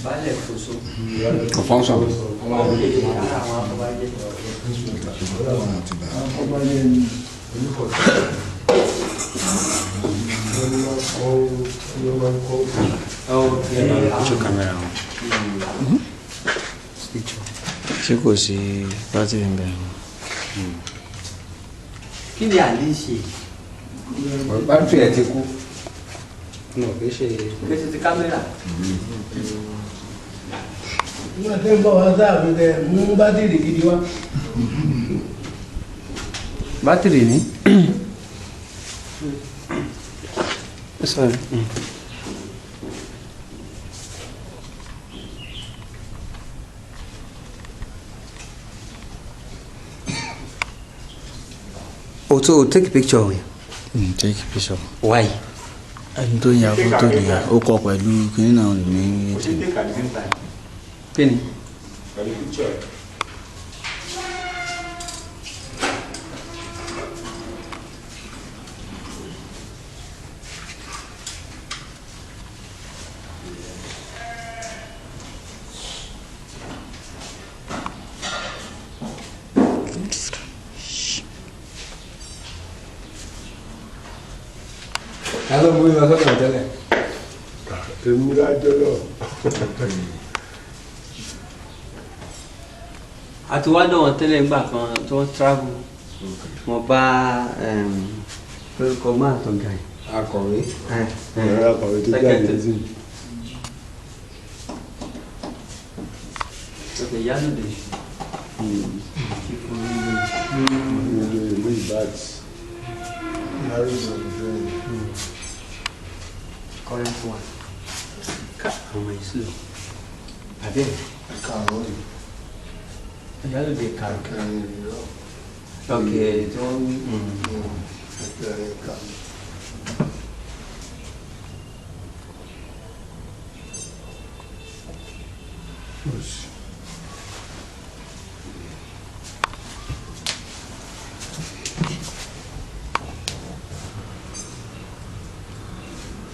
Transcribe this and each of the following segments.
Baálẹ̀ Kòso. Kò function. Ara àwọn afọbajẹ. Afọbajẹ ni Ojú kámẹ́rà wọn. Ṣé kò sí bátìrì ń bẹ̀? Kí ni àlè ṣe? Bátìrì ẹ̀ ti kú. No, kì í ṣe. Kí ṣe ti kámẹ́rà? Nígbà tí ń bọ̀ wá sáàbì tẹ mú bátìrì gidi wá. Bátìrì ni? Sorry. Oh, so take a picture of him. Take picture. Why? Ẹni tó ya fọ́tò nìyẹn, ó kọ pẹ̀lú kinní náà ní Kò ṣe take at the same time. Kí ni? Pẹ̀lú picture ẹ̀. Ta ló mú lọ sọ́dọ̀ tẹ́lẹ̀? Èmi lájọ lọ. Àti wá dọ̀ wọ́n tẹ́lẹ̀ ńgbà kan tó ń travel. Mo bá lórúkọ máa tó ga yìí. Akọ̀wé. Ẹ̀rọ akọ̀wé tó jáde sí. Okay, Ìyálóde. Ìlú ìlú Ìbàdí. Current one. Ká àwọn ìṣúlò. Àbẹ́ Ìyálóde kàrò. Okay, tí wọ́n wí.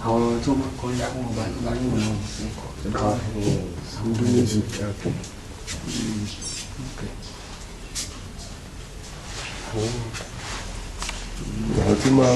Àwọn tó máa kọrin fún ọba ní wáyé wọn náà. Àwọn tí máa